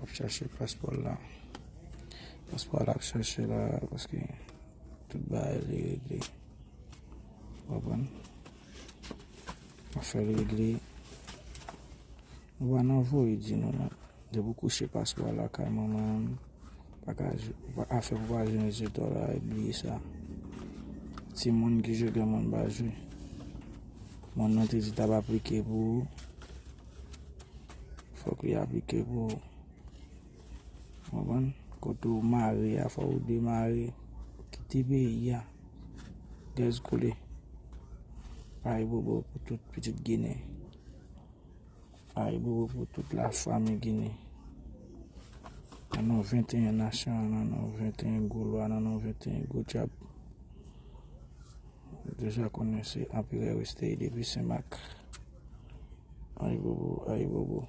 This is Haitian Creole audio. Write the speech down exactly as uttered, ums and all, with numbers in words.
Ap chache paspò la. Paspò la ap chache la, paske tout bagay li regle. Konprann? Afè l regle. Nou pa nan voye di nou non. Depi w kouche paspò a lakay manman, pa ka, afè pou pa jwenn rezilta w la, bliye sa. Timoun ki jwe, granmoun pa jwe. Moun nan te di t ap aplike pou ou, fòk li aplike pou ou. Konprann? Kote w mare a, fò w demare, kite peyi a. Gaz koule. Ayibobo pou tout pitit Ginen. Ayibobo pou tout lafanmi Ginen. Nan non venteyen nasyon an, nan non venteyen gwo lwa, nan non venteyen gwo dyab. Ou deja konnen se Anperè Westey depi Senmak. Ayibobo, ayibobo.